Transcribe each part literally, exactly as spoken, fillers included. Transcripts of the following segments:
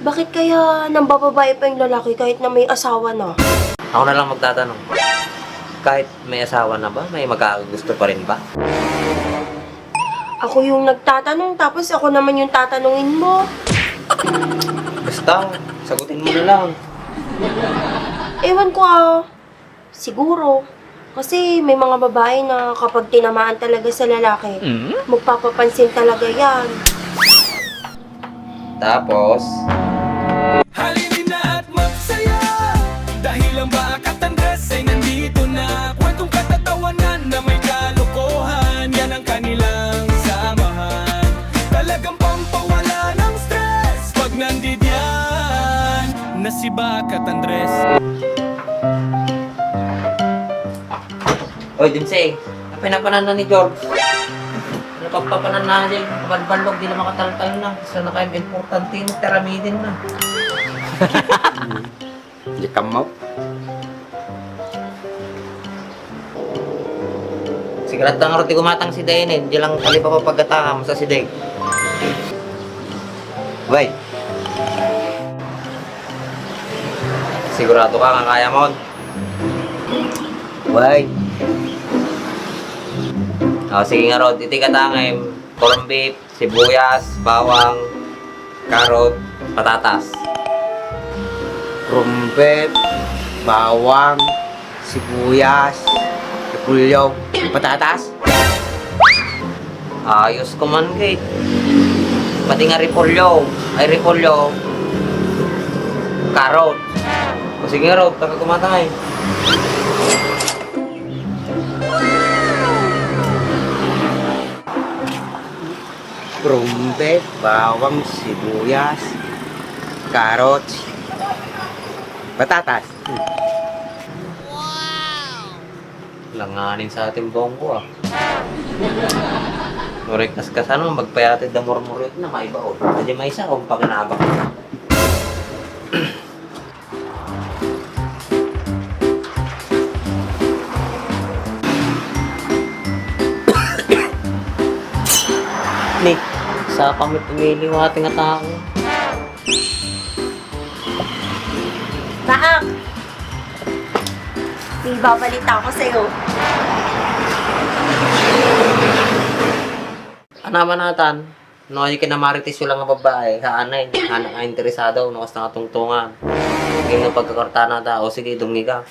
Bakit kaya nambababae pa yung lalaki kahit na may asawa na? Ako na lang magtatanong. Kahit may asawa na ba, may magkakagusto pa rin ba? Ako yung nagtatanong, tapos ako naman yung tatanungin mo. Basta, sagutin mo na lang. Ewan ko ah. Siguro. Kasi may mga babae na kapag tinamaan talaga sa lalaki, Mm? magpapapansin talaga yan. Tapos? Halina at magsaya dahil ang Bakat Andres ay nandito na. Kwentong katatawanan na may kalokohan, yan ang kanilang samahan. Talagang pampawala ng stress pag nandidiyan na si Bakat Andres. Oy, Dimsey, napinapanan na ni George. Napagpapanan na din, kabalbalog, di na makataltal na. Sana kayo importante yung taramidin na. Di ka mo? Sigurado nga ti gumatang si Denen, di lang kalipa pa pagkatangam sa si Deng. Way. Sigurado ka nga kaya mo? Way. Oh, sige nga, Rod. Iti katangem, corned beef, sibuyas, bawang, carrot, patatas. Corned beef, bawang, sibuyas, repolyo, patatas. Ayos ko man, Kate. Pati nga repolyo. Ay, repolyo. Carrot. O sige, Rob, taka kumatangay. Rombe, bawang, sibuyas, carrots, patatas. Langanin sa ating bongko, ah. Murag kas kasano, magpayatid da murmuryot na, maibaon. Adi maysa, kung pakinabang. Ni, sa pamit umili wa ating atao. Baak! May babalita ako sa'yo. Anaman natan, no, ay kinamarites yung lang nga babae, haanay, anak nga interesado, no, kasta nga tungtungan. Ngayon nga pagkakartana ta, o sige, dungi ka.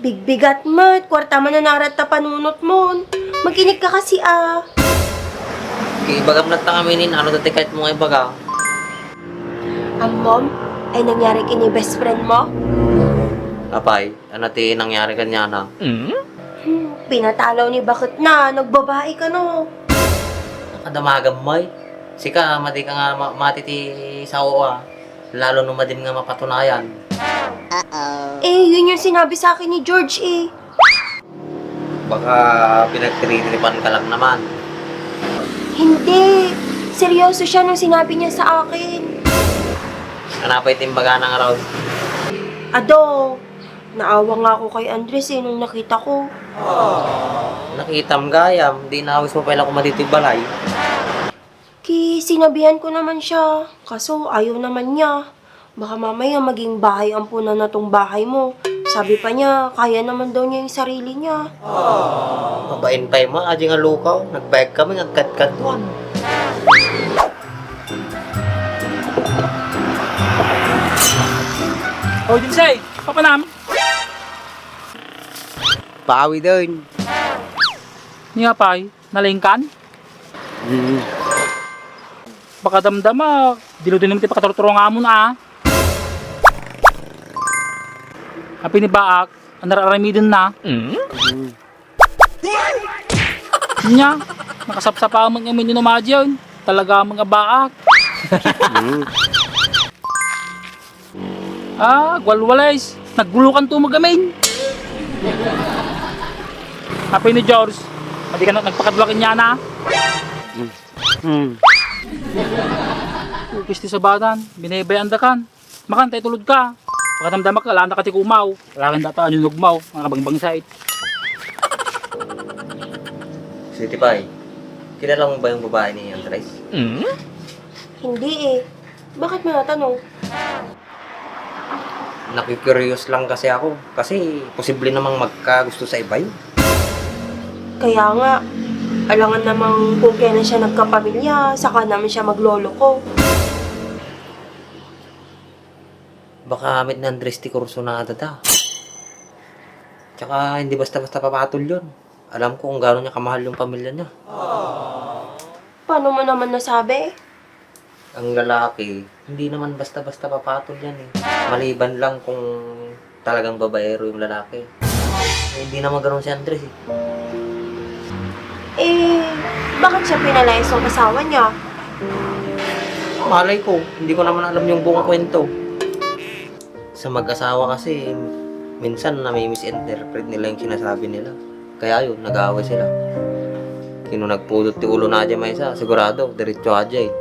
Bigbigat met, kwarta man nanarat ta panunot mon. Makinig ka kasi, ah. Ibagam na ta kami nin, ano dati kahit mo nga ibaga? Ammom, ay nangyari kini best friend mo? Apay, ano ti nangyari kanya na? Hmm, pinatalaw ni Bakit na, nagbabae ka, no? Kadamagam, may. Sika, madi ka nga ma-, mati ti sao, ah. Lalo no madim nga mapatunayan. Eh, yun yung sinabi sa akin ni George, eh. Baka pinagtiritripan ka lang naman. Hindi. Seryoso siya nung sinabi niya sa akin. Ano pa itimbaga ng araw? Ado, naawa nga ako kay Andres, eh, nung nakita ko. Nakitam gayam, di na awis mo pala kumadito balay. Ki, sinabihan ko naman siya, kaso ayaw naman niya. Baka mamaya maging bahay ampunan na tong bahay mo. Sabi pa niya, kaya naman daw niya yung sarili niya. Mabain pay mo, adi nga lukaw. Nagbayag kami, nagkadkadwan. O, Jinsay, papanam? Paawi din. Niya pay, nalingkan? Mm. Pakadamdama, diludinom ti pakaturturongamon, a. Apay ni Baak, a nararamiden na. Mm. Nya, nakasapsapa man kami ni Numadyan. Talaga man nga Baak. Mm. Ah, agwalwales. Naggulokan to magamin. Apay ni George, madi ka na nagpakadwa kanya na. Hmm. Upis ti sabatan, binaybayan da kan. Makan, tay tulod ka. Pakadamdamak ka, laan da ka ti kumaw. Lakan data, ano nagmaw, mga kabangbang sait. Sweetie Pie, kilala mo ba yung babae ni Andres? Hmm? Hindi eh. Bakit mo natanong? Naku-curious lang kasi ako. Kasi posible namang magkagusto sa iba yun. Kaya nga, alangan namang kung kailan siya nagkapamilya, saka naman siya magloloko. Baka met ni Andres ti kursunada da. Tsaka hindi basta-basta papatol yun. Alam ko kung gaano niya kamahal yung pamilya niya. Paano mo naman nasabi? Ang lalaki, hindi naman basta-basta papatol yan eh. Maliban lang kung talagang babaero yung lalaki. Eh, hindi naman ganun si Andres eh. Eh, bakit siya pinalayas ng asawa niya? Malay ko, hindi ko naman alam yung buong kwento. Sa mag-asawa kasi, minsan nami-misinterpret nila yung sinasabi nila. Kaya yun, nag-aaway sila. Kino nagpudot ti ulo na dyan maysa, sigurado, diretso adya eh.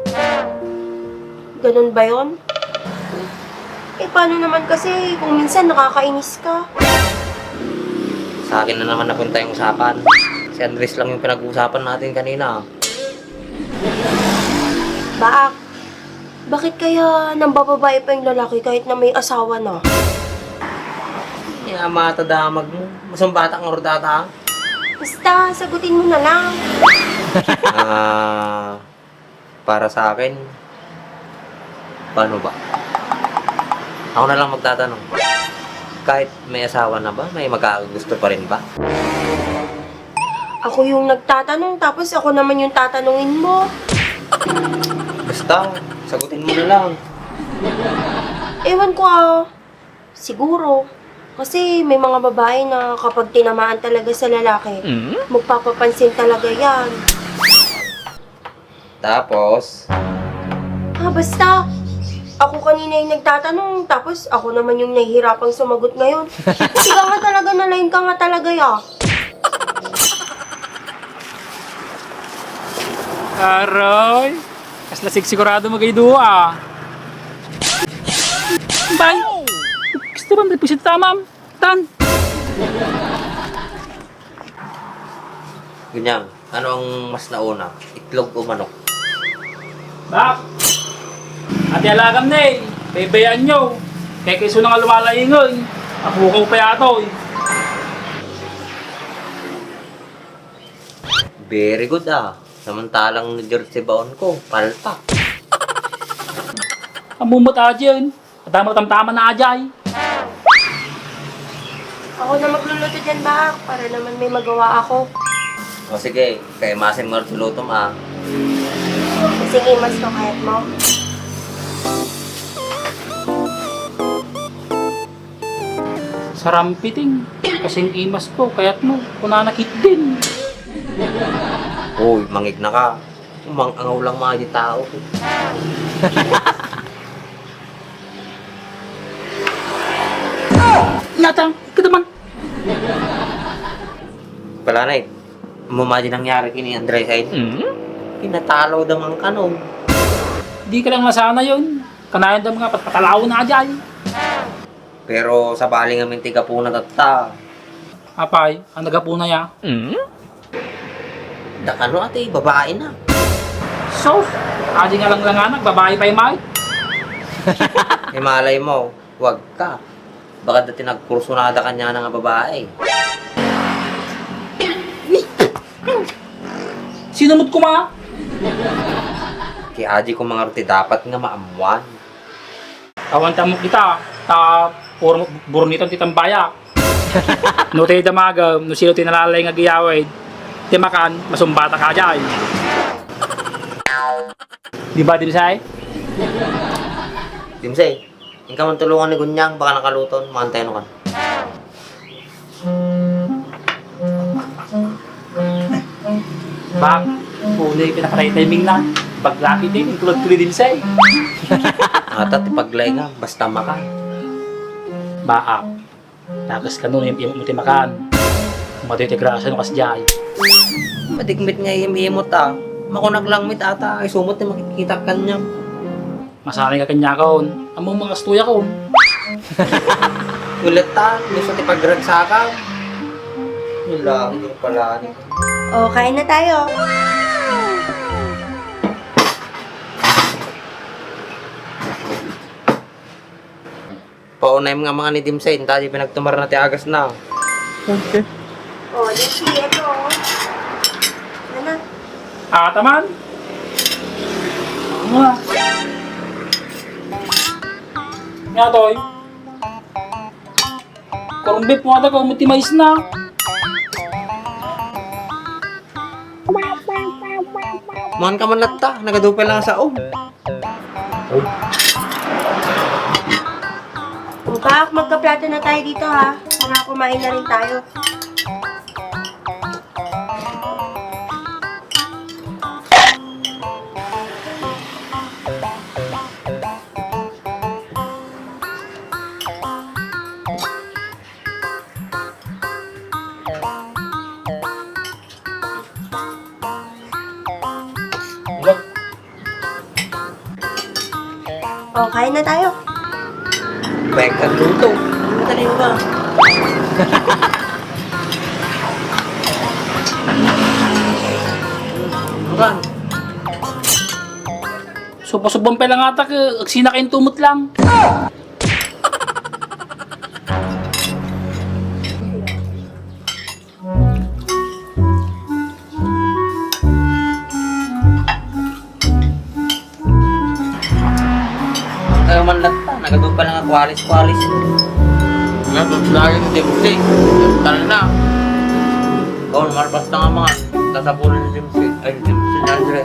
Ganun ba yun? Eh, paano naman kasi kung minsan nakakainis ka? Sa akin na naman napunta yung usapan. Si Andres lang yung pinag-uusapan natin kanina. Baak, bakit kaya nambababae pa yung lalaki kahit na may asawa na? Ya, mata damag mo. Masumbata nga rudata. Basta, sagutin mo na lang. Ah, para sa akin, paano ba? Ako na lang magtatanong. Kahit may asawa na ba, may magkakagusto pa rin ba? Ako yung nagtatanong, tapos ako naman yung tatanungin mo. Basta, sagutin mo na lang. Ewan ko ah. Siguro. Kasi may mga babae na kapag tinamaan talaga sa lalaki, magpapapansin talaga yan. Tapos? Ah, basta. Ako kanina yung nagtatanong, tapos ako naman yung nahihirapang sumagot ngayon. Sige nga talaga, nalain ka nga talaga, ya. Aroy, kasla sigsigurado magayduwa, ah. Bay, gusto ron representa, ma'am. Tan. Ganyan, ano ang mas nauna? Itlog o manok? Bak! Ati alagam ne, baybayaan nyo. Kaya kaiso na nga lumalaingon. Apukaw pa yato eh. Very good ah. Samantalang ni George si baon ko, palpak. Amumot aja yun. At ang matamtaman na ajay. Ako na magluluto dyan, Bak, para naman may magawa ako. O sige, kay masin mo luto mo ah. Sige, mas ko kayat mo. Sarampiting, kasing imas ko, kayat mo, kunana kitdin. Uy, mangigna ka. Umangangaw lang mga di tao. Natang, kadaman. Pala na eh. Mumadi nangyari kini Andres ay. Hmm? Pinatalo da man kanon. Di ka lang nasana yun. Kanayon da mga patpatalaw na dyan. Pero sabali ngamin ti gapuna tatta. Apay, ang nagapuna ya? Hmm? Dakano ati, babae na. So, adi nga lang lang anak, babae pay may? Imalay mo, wag ka. Baka dati nagkursunada kanya na nga babae. Sinumot ko ma? Kaya adi ko mga ruti dapat nga maamuan. Awan ta mo kita, ta puro burnitan ti tambaya. No tayo damagam, no sino ti nalalay nga agiyawid, ti makan, masumbata ka dyan. Di ba, Dimsay? Dimsay, inka man tulungan ni Gunyang, baka nakaluton, makantayan kan. Bak, punoy ka na patay timing na. Baglaki din, yung tulad-tulad din siya eh. Ata ti paglainga, basta maka. Baak, tagas ka nun, yung imot mo ti makan. Madoy ti grasa no kas jay. Madigmit nga imimot ah. Makunak lang mit ata, ay sumot ti makikita kanyam. Masanay ka kaniakon. Ammom nga kastoyakon. Ulit ta, gusto ti pagragsakam. Wala, hindi ko pala. O, kain na tayo. Paunay nga mga ni Dimsay, inta di pinagtumarna ti agasna. Okay. Oh, let's see, ito, oh. Ano? Ataman? Ano nga? Nga, Toy? Corned beef mo ata, kung ti mais na. Maan ka man latta, nagadupay lang sa um. Bukak, magkaplato na tayo dito, ha. Para kumain na rin tayo. Wag. Oh, kain na tayo. Baik ka tuto. Ang galing ba? Ang galing. Supa-supa pay lang ata, ka-, agsina kayong tumot lang. Kayo man latta, nagadupa na nga kwalis-kwalis. Nga, tutulayan ni Dempsey. Tal na. Kaun, malpas na nga mga tasapulan ni Dempsey. Ay, Dempsey na, Andre.